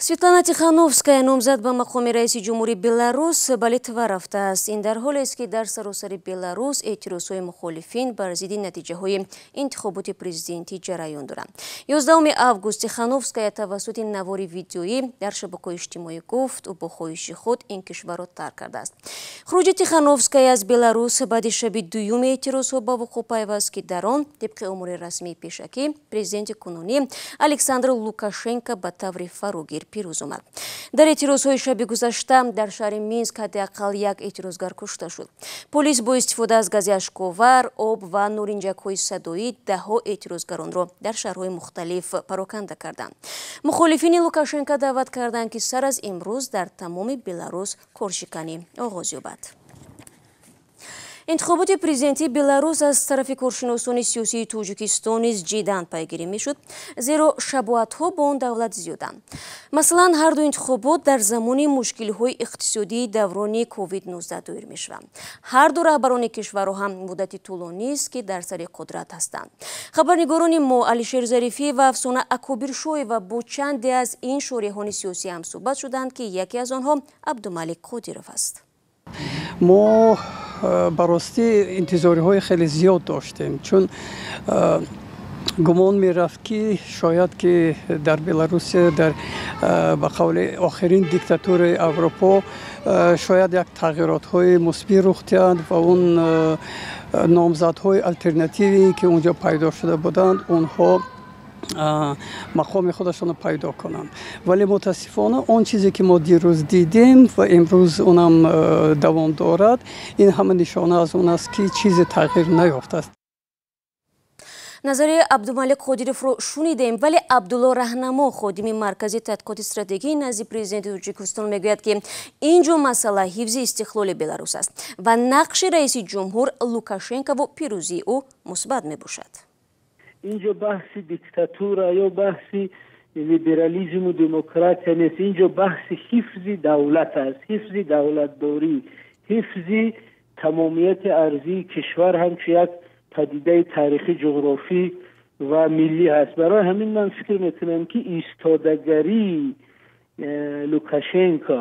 Светлана Тихановская, номзад ба мақоми раиси ҷумҳури Беларус, ба Литва рафтааст. Ин дар ҳолест, ки дар саросари Беларус эътирозҳои мухолифин бар зидди натиҷаҳои интихоботи президентӣ ҷараён доранд. 11 август Тихановская тавассути навори видеоӣ дар шабакаҳои иҷтимоӣ гуфт, ӯ бо хоҳиши худ ин кишварро тарк кардааст. Хуруҷи Тихановская аз Беларус баъди шаби дуюми эътирозҳо ба вуқӯъ пайваст, ки дар он, тибқи омори расмии пешакӣ, президенти кунунӣ Александр Лукашенко ба таври фарогир пирӯз омад. Дар эътирозҳои шаби гузашта дар шаҳри Минск ҳадди ақал як эътирозгар кушта шуд. Полис бо истифода аз гази ашковар, об ва норинҷакҳои садоӣ даҳҳо эътирозгаронро дар шаҳрҳои мухталиф пароканда карданд. Мухолифини Лукашенко даъват карданд, ки сар аз имрӯз дар тамоми Беларус коршиканӣ оғоз ёбад. Интихоботи президентии Беларус аз тарафи коршиносони сиёсии Тоҷикистон низ ҷиддан пайгирӣ мешуд, зеро шабоҳатҳо бо он давлат зиёданд. Масалан, ҳарду интихобот дар замони мушкилиҳои иқтисодии даврони COVID-19 доир мешаванд. Ҳарду раҳбарони кишварро ҳам муддати тӯлонист, ки дар сари қудрат ҳастанд. Хабарнигорони мо Алишер Зарифӣ ва Афсона Акобиршоева бо чанде аз ин шореҳони сиёсӣ ҳамсӯҳбат шуданд, ки яке аз онҳо Абдумалик Қодиров аст. Мо ба ростӣ интизориҳои хеле зиёд доштем, чун гумон мерафт, ки шояд ки дар Беларусия, дар ба қавли охирин диктатураи Аврупо, шояд як тағйиротҳои мусбӣ рух диҳанд ва он номзадҳои алтернативӣ, ки унҷо пайдо шуда буданд, онҳо мақоми худашонро пайдо кунанд. Вале мутаассифона он чизе, ки мо дирӯз дидем ва имрӯз онам давом дорад, ин ҳама нишона аз он аст, ки чизе тағйир наёфтааст. Назари Абдумалик Қодировро шунидем, вале Абдулло Раҳнамо, ходими Маркази тадқиқоти стратегии назди президенти Тоҷикистон, мегӯяд, ки ин ҷо масъала ҳифзи истиқлоли Беларус аст ва нақши раиси ҷумҳур Лукашенкову пирӯзии ӯ мусбат мебошад. Инҷо баҳси диктатура ё баҳси либерализму демократия нест. Инҷо баҳси ҳифзи давлат аст, ҳифзи давлатдорӣ, ҳифзи тамомияти арзии кишвар ҳамчун як падидаи таърихӣ, ҷуғрофӣ ва миллӣ ҳаст. Барои ҳамин ман фикр мекунам, ки истодагарии Лукашенко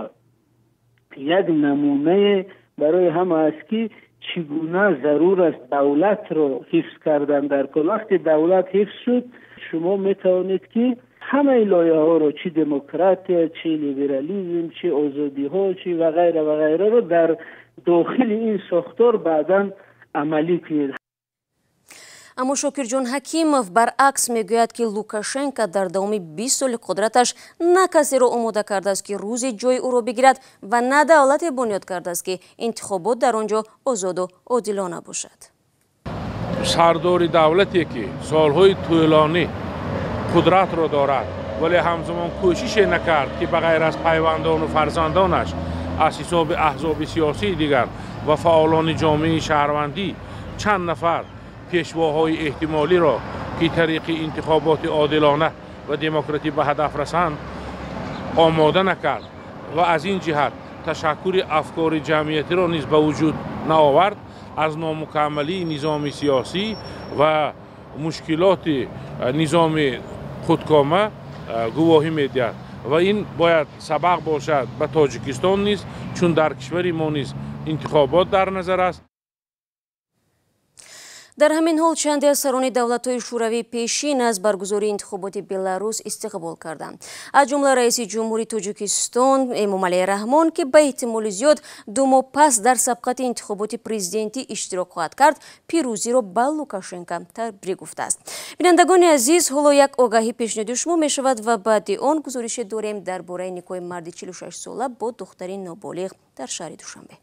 як намунае барои ҳама аст, ки чӣ гуна зарур аст давлатро ҳифз кардан дар кор. Вақте давлат ҳифз шуд, шумо метавонед, ки ҳамаи лоиҳаҳоро, чӣ демократия, чӣ либерализм, чӣ озодиҳо, чӣ ва ғайра ва ғайраро дар дохили ин сохтор баъдан амалӣ кунед. Аммо Шокирҷон Ҳакимов баръакс мегӯяд, ки Лукашенко дар давоми 20 соли қудраташ на касеро омода кардааст, ки рӯзе ҷои ӯро бигирад, ва на давлате бунёд кардааст, ки интихобот дар он ҷо озоду одилона бошад. Сардори давлате, ки солҳои тӯлонӣ қудратро дорад, вале ҳамзамон кӯшише накард, ки ба ғайр аз пайвандону фарзандонаш аз ҳисоби аҳзоби сиёсии дигар ва фаъолони ҷомеаи шаҳрвандӣ чанд нафар пешвоҳои эҳтимолиро, ки тариқи интихоботи одилона ва демократӣ ба ҳадаф расанд, омода накард ва аз ин ҷиҳат ташаккури афкори ҷамъиятиро низ ба вуҷуд наовард, аз номукаммалии низоми сиёсӣ ва мушкилоти низоми худкома гувоҳӣ медиҳад. Ва ин бояд сабақ бошад ба Тоҷикистон низ, чун дар кишвари мо низ интихобот дар назар аст. Дар ҳамин ҳол чанде аз сарони давлатҳои шӯравии пешин аз баргузории интихоботи Беларус истиқбол карданд, аз ҷумла раиси ҷумҳури Тоҷикистон Эмомалӣ Раҳмон, ки ба эҳтимоли зиёд 2 моҳ пас дар сабқати интихоботи президентӣ иштирок хоҳад кард, пирӯзиро ба Лукашенко табрик гуфтааст. Бинандагони азиз, ҳоло як огаҳӣ пешниҳоди шумо мешавад ва баъди он гузорише дорем дар бораи никоҳи марди 46сола бо духтари ноболиғ дар шаҳри Душанбе.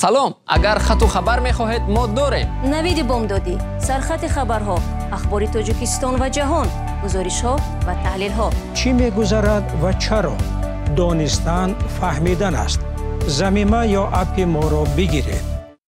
Салом, агар хату хабар мехоҳед, мо дорем. Навиди бомдодӣ, сархати хабарҳо, ахбори Тоҷикистон ва ҷаҳон, гузоришҳо ва таҳлилҳо. Чӣ мегузарад ва чаро? Донистан фаҳмидан аст. Замима ё аппи моро бигиред.